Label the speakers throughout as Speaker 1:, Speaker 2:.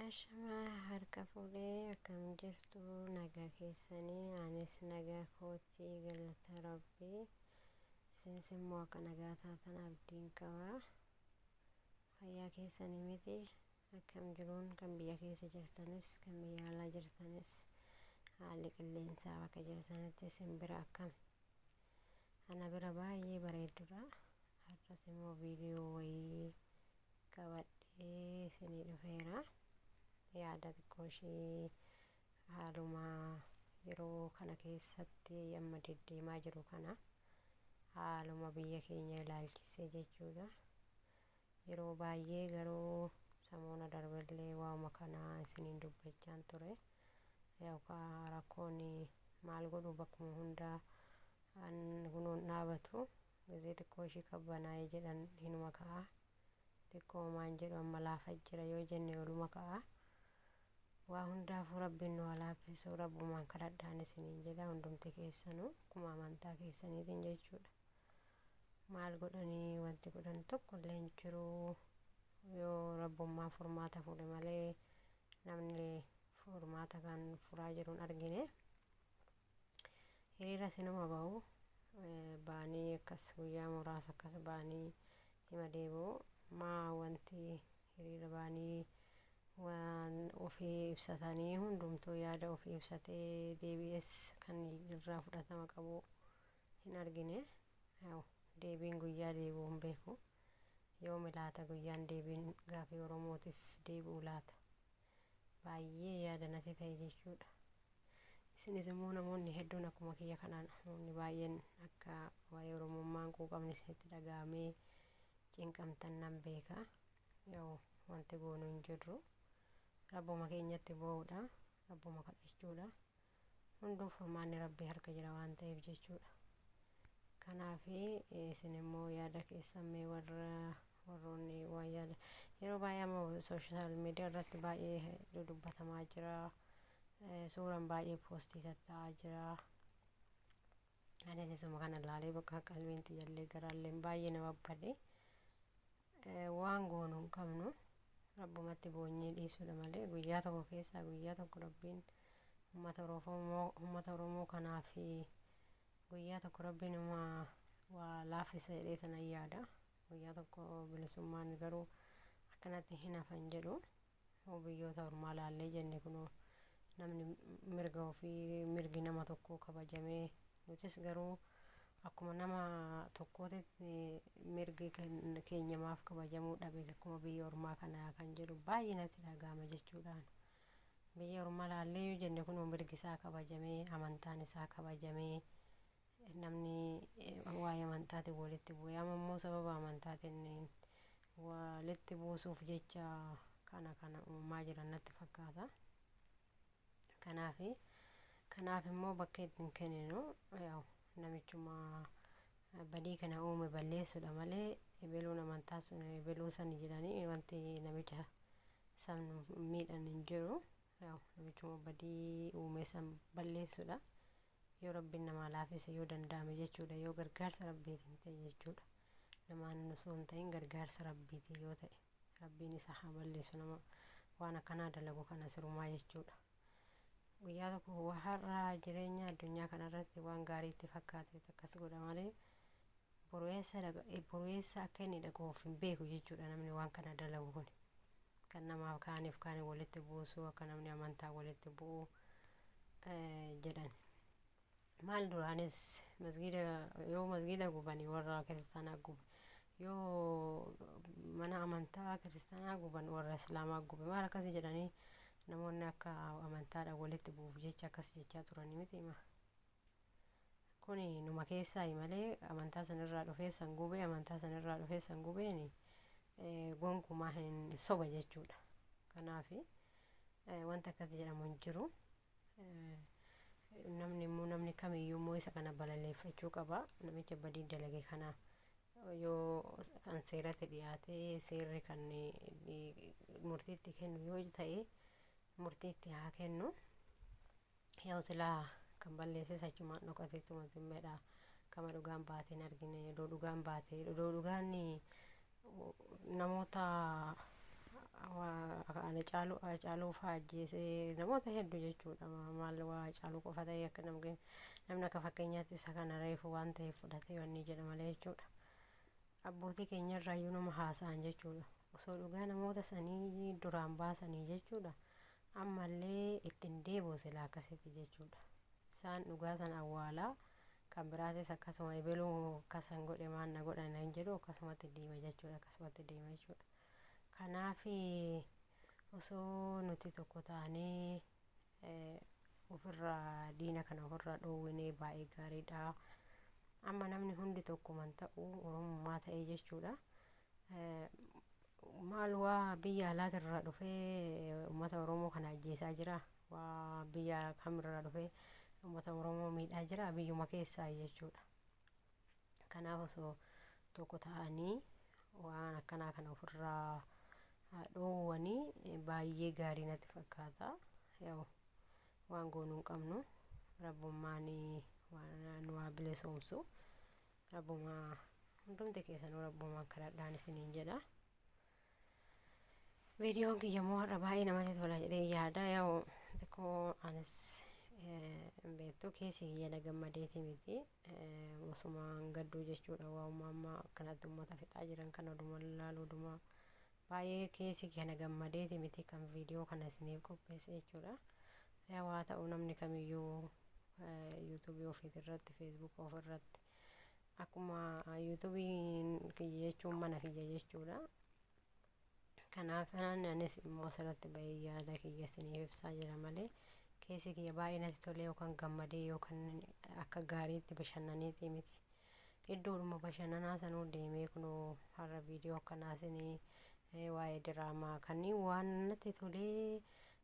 Speaker 1: Ashamaa harka fuudhee akkam jirtu nagaa keessanii anis nagaa kootii galata rabbii isinis immoo akka nagaa taatan abdiin qaba fayyaa keessanii miti akkam jiruun kan biyya keessa jirtanis kan biyya alaa jirtanis haalli qilleensaa bakka jirtanitti isin bira akkami ana bira baay'ee bareeddudha har'as immoo viidiyoo wayii qabadhee isinii dhufeera. Yaada xiqqoo ishee haaluma yeroo kana keessatti amma deddeemaa jiru kana haaluma biyya keenya ilaalchisee jechuudha. Yeroo baay'ee garuu samoona darbellee waanuma kana isiniin dubbachaan ture. Yookaan rakkoon maal godhu bakkuma hundaa kunuun dhaabatu gizee xiqqoo ishee qabbanaa'ee jedhan hinuma ka'a. Xiqqoo maan jedhu amma laafa jira yoo jenne oluma ka'a. Waa hundaafuu rabbiin nu haa laaffisu rabbumaan kadhadhaan isiniin jedha hundumti keessanuu akkuma amantaa keessaniitiin jechuudha. Maal godhanii wanti godhan tokko illee hin jiru yoo rabbummaan furmaata fuudhe malee namni furmaata kan furaa jiru hin argine. Hiriira sinuma bahu ba'anii akkas guyyaa muraasa akkas ba'anii hima deebi'u. Maa wanti hiriira ba'anii waan ofii ibsatanii hundumtuu yaada ofii ibsatee deebi'es kan irraa fudhatama qabu hin argine. Deebiin guyyaa deebi'u hin beeku. Yoomi laata guyyaan deebiin gaafii Oromootiif deebi'u laata? Baay'ee yaada natti ta'e jechuudha. Isinis immoo namoonni hedduun akkuma kiyya kanaan namoonni baay'een akka waa'ee Oromummaan quuqamni isinitti dhaga'amee cinqamtan nan beeka. Yoo wanti goonu hin jirru. Rabbuma keenyatti boo'uudha. Rabbuma kadhachuudha. Hunduu furmaanni Rabbii harka jira waan ta'eef jechuudha. Kanaaf isin immoo yaada keessan mee warra warroonni waan yaada yeroo baay'ee amma sooshaal miidiyaa irratti baay'ee dudubbatamaa jira. Suuraan baay'ee poostii tatta'aa jira. Anis isuma kana ilaalee bakka qalbiin tiyyallee garaallee baay'ee na babbade. Waan goonu hin qabnu rabbumatti boonyee dhiisuudha malee guyyaa tokko keessaa guyyaa tokko rabbiin uummata Oromoo kanaaf guyyaa tokko rabbiin uma waa laaffisa jedhee tanan yaada. Guyyaa tokko bilisummaan garuu akkanatti hin hafan jedhu. Hoo biyyoota ormaa laallee jenne kunoo namni mirga ofii mirgi nama tokkoo kabajamee nutis garuu akkuma nama tokkootitti mirgi keenya maaf kabajamuu dhabe akkuma biyya ormaa kanaa kan jedhu baay'ee natti dhaga'ama jechuudhaan. Biyya ormaa laallee yoo jenne kunoo mirgi isaa kabajamee amantaan isaa kabajamee namni waa'ee amantaatiin walitti bu'ee amma immoo sababa amantaatiin walitti buusuuf jecha kana kana uumaa jiran natti fakkaata. Kanaaf kanaaf immoo bakka itti hin kenninu namichuma badii kana uume balleessuudha malee ebeluun amantaa sun ebeluu sani jedhanii wanti namicha san miidhan hin jiru. Namichuma badii uume san balleessuudha. Yoo rabbiin namaa laafise yoo danda'ame jechuudha yoo gargaarsa rabbiitiin ta'e jechuudha. Namaan osoo hin ta'in gargaarsa rabbiitiin yoo ta'e rabbiin isa haa balleessu nama waan akkanaa dalagu kana sirumaa jechuudha. Guyyaa tokko har'a jireenya addunyaa kanarratti waan gaarii itti fakkaate akkas godha malee boru eessa akka inni dhaqu of hin beeku jechuudha namni waan kana dalagu kun. Kan namaaf kaaniif kaanii walitti buusuu akka namni amantaa walitti bu'u jedhan. Maal duraanis masgiida yoo masgiida gubanii warra kiristaanaa gube yoo mana amantaa kiristaanaa guban warra islaamaa gube maal akkasii jedhanii namoonni akka amantaadhaan walitti bu'uuf jecha akkas jechaa turanii miti hima. Kuni numa keessaayi malee amantaa sanirraa dhufee san gubee amantaa sanirraa dhufee san gubeeni gonkumaa hin soba jechuudha. Kanaaf wanta akkas jedhamu hin jiru. Namni immoo namni kamiyyuu immoo isa kana balaleeffachuu qaba. Namicha badii dalage kana yoo kan seeratti dhiyaatee seerri kan murtiitti kennu yoo ta'e murtiitti haa kennu. Yoo silaa kan balleesses achumaan dhokateetuma zimmeedha. Kama dhugaan baate hin argine odoo dhugaan baate odoo dhugaan namoota Waa Hacaaluu Hacaaluu fa'aa ajjeesee namoota hedduu jechuudha. Maal waa Hacaaluu qofa ta'ee akka namni akka fakkeenyaatti isa kana reefu waan ta'eef fudhatee wanni jedha malee jechuudha. Abbootii keenyarraayyuu nama haasa'an jechuudha. Osoo dhugaa namoota sanii duraan baasanii jechuudha. Ammallee ittiin deebi'u silaa akkasitti jechuudha. Isaan dhugaa sana awwaalaa kan biraatis akkasuma ebeluu akkasan godhe maan na godhan hin jedhu akkasumatti deema jechuudha. Akkasumatti deema jechuudha. Kanaaf osoo nuti tokko taanee ofirraa diina kana ofirraa dhoowwinee baay'ee gaariidha. Amma namni hundi tokkuman ta'u Oromummaa ta'ee jechuudha. Maal waa biyya alaatirraa dhufee uummata Oromoo kana ajjeesaa jira. Waa biyya kamirraa dhufee uummata Oromoo miidhaa jira biyyuma keessaa jechuudha. Kanaaf osoo tokko ta'anii waan akkanaa kana ofirraa dhoowwanii baay'ee gaarii natti fakkaata. Waan goonuu hin qabnu rabbummaan waan nu haa bilisoomsu. Rabbumaa hundumti keessanuu rabbumaan kadhadhaan isiniin jedha. Viidiyoon kiyya immoo har'a baay'ee namatti tola jedhee yaada. Yaa'u xiqqoo anis hin beektu keessi kiyya na gammadeeti miti. Osumaan gadduu jechuudha. Waa'uma amma akkanatti uummata fixaa jiran kana oduma laalu oduma baay'ee keessi kiyya na gammadeeti miti kan viidiyoo kana isiniif qopheesse jechuudha. Yaa waa ta'u namni kamiyyuu yuutuubii ofiitirratti feesbuuka ofirratti akkuma yuutuubiin kiyya jechuun mana kiyya jechuudha. Kanaaf anis immoo asirratti bahee yaada kiyya isiniif ibsaa jira malee keessi kiyya baay'ee natti tolee yookaan gammadee yookaan akka gaariitti bashannaniiti miti. Iddoodhuma bashannanaa sanuu deemee kunoo har'a viidiyoo akkanaa isinii waa'ee diraamaa kanneen waan natti tolee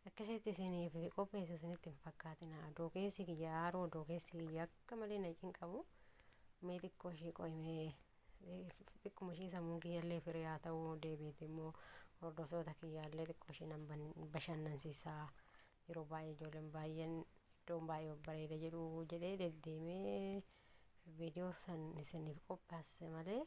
Speaker 1: akkasitti isiniif qopheessu isinitti hin fakkaatina. Odoo keessi kiyya aaruu odoo keessi kiyya akka malee na cinqabu mee xiqqoo ishee qo'imee xiqquma ishee sammuun kiyyallee firee haa ta'uu deebiiti immoo hordoftoota kiyyaallee xiqqoo ishee nan bashannansiisaa. Yeroo baay'ee ijoolleen baay'een iddoon baay'ee babbareeda jedhu jedhee deddeemee viidiyoo san isiniif qopheesse malee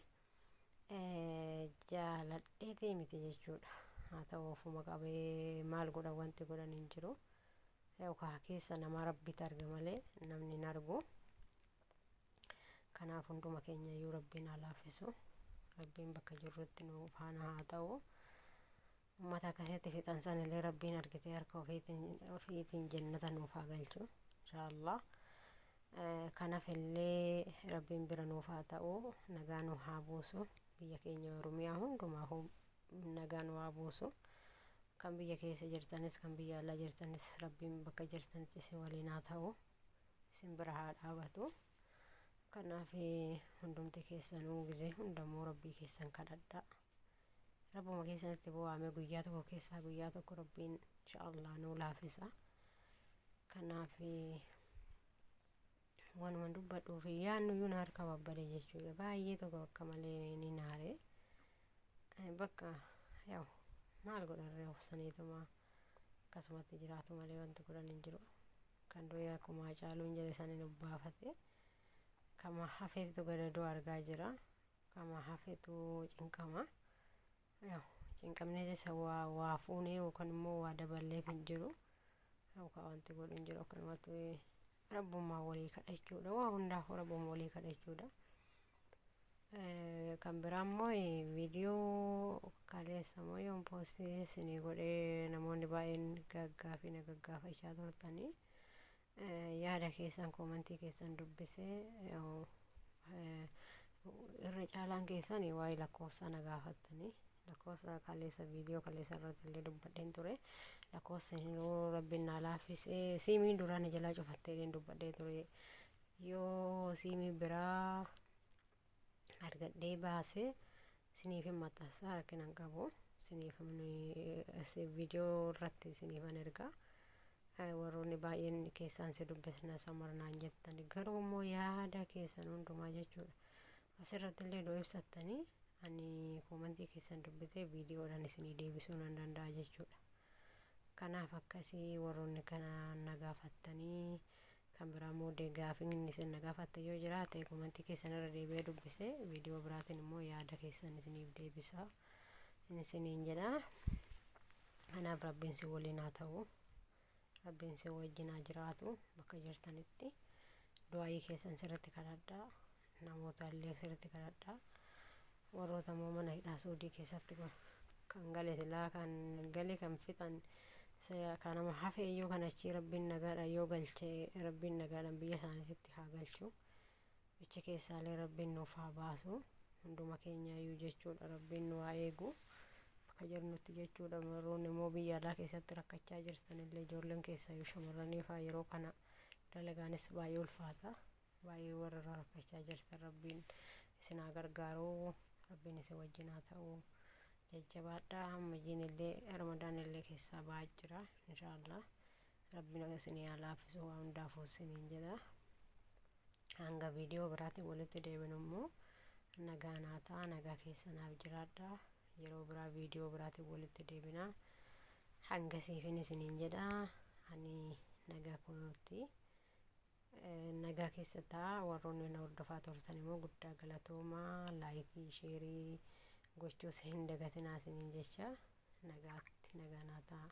Speaker 1: jaaladheetii miti jechuudha. Haa ta'u ofuma qabee maal godhan wanti godhan hin jiru. Yookaan keessa namaa rabbitu arga malee namni hin argu. Kanaaf hunduma keenya iyyuu rabbiin haa laaffisu. Rabbiin bakka jirrutti nu faana haa ta'u. Uummata akkasitti fixan sanillee rabbiin argitee harka ofiitiin jannata nuuf haa galchu. Inshaallah. Kanaaf illee rabbiin bira nuuf haa ta'u. Nagaa nu haa buusu. Biyya keenya Oromiyaa hundumaaf nagaa nu haa buusu. Kan biyya keessa jirtanis kan biyya alaa jirtanis rabbiin bakka jirtanitti isin waliin haa ta'u. Isin bira haa dhaabatu. Kanaaf hundumti keessanuu gizee hundamuu rabbii keessan kadhadhaa. Rabbuma keessanitti bu'aame guyyaa tokko keessaa guyyaa tokko rabbiin inshaallah nuu laaffisa. Kanaaf waanuma dubbadhuuf yaadnu iyyuu na harka babbade jechuudha. Baay'ee tokko akka malee ni naare. Bakka yaa'u maal godhan obsaniituma akkasumatti jiraatu malee wanti godhan hin jiru. Kan du'e akkuma Hacaaluun jedhe saniin obbaafate. Kama hafeetu gadadoo argaa jira. Kama hafeetu cinqama. Cinqamnee isa waa fuunee yookaan immoo waa daballeef hin jiru. Yookaan wanti godhu hin jiru akkanumatti rabbummaa walii kadhachuudha. Waa hundaafuu rabbummaa walii kadhachuudha. Kan biraa immoo viidiyoo kaleessa moo yoon poostii isinii godhee namoonni baay'een gaggaafii na gaggaafachaa turtanii yaada keessan koomantii keessan dubbisee irra caalaan keessan waa'ee lakkoofsa na gaafattanii lakkoofsa kaleessa viidiyoo kaleessa irratti illee dubbadheen ture lakkoofsa yoo rabbiin na laaffisee siimii duraan na jalaa cufattee dubbadhee ture yoo siimii biraa argadhee baasee isiniif hin maxxansa rakkina hin qabu isiniif viidiyoo irratti isiniifan ergaa. Warroonni baay'een keessaan si dubbisna samarnaan jettan garuu immoo yaada keessan hundumaa jechuudha. Asirratti illee doo ibsattanii ani koomantii keessan dubbisee viidiyoodhaan isinii deebisuu nan danda'a jechuudha. Kanaaf akkasii warroonni kana na gaafattanii kan biraa immoo gaafiin isin na gaafatte yoo jiraate koomantii keessan irra deebi'ee dubbisee viidiyoo biraatiin immoo yaada keessan isiniif deebisa isiniin jedha. Kanaaf Rabbiin si waliin haa ta'u. Rabbiin si wajjin haa jiraatu bakka jirtanitti. Du'aayii keessan sirriitti kadhadhaa. Namoota illee sirriitti kadhadhaa. Warroota immoo mana hidhaa Suudii keessatti kan gale silaa kan gale kan fixan kan nama hafe iyyuu kan achii Rabbiin nagaadhaan yoo galche, Rabbiin nagaadhaan biyya isaaniitti haa galchu. Achi keessaalee Rabbiin nuuf haa baasu hunduma keenyaayyuu jechuudha. Rabbiin nu haa eegu bakka jirnutti jechuudha. Warroonni immoo biyya alaa keessatti rakkachaa jirtanillee, ijoolleen keessaayyuu shamarranii faa, yeroo kana dalagaanis baay'ee ulfaata. Baay'ee warra rakkachaa jirtan, Rabbiin isin haa gargaaru, Rabbiin isin wajjin haa ta'u. Jajjabaadhaa. Hamma jiin illee Ramadaan illee keessaa ba'aa jira. Inshaallah Rabbiin isin haa laaffisu waa hundaafuu isiniin jedha. Hanga viidiyoo biraatiin walitti deebinu immoo nagaa naa ta'a, nagaa keessanaaf jiraadha. Yeroo biraa viidiyoo biraatiin walitti deebina. Hangasiifin isiniin jedha, ani nagaa kootti, nagaa keessa ta'a. Warroonni na hordofaa turtan immoo guddaa galatoomaa. Like, share gochuus hin dagatinaa isiniin jecha. Nagaatti, nagaa naa ta'a.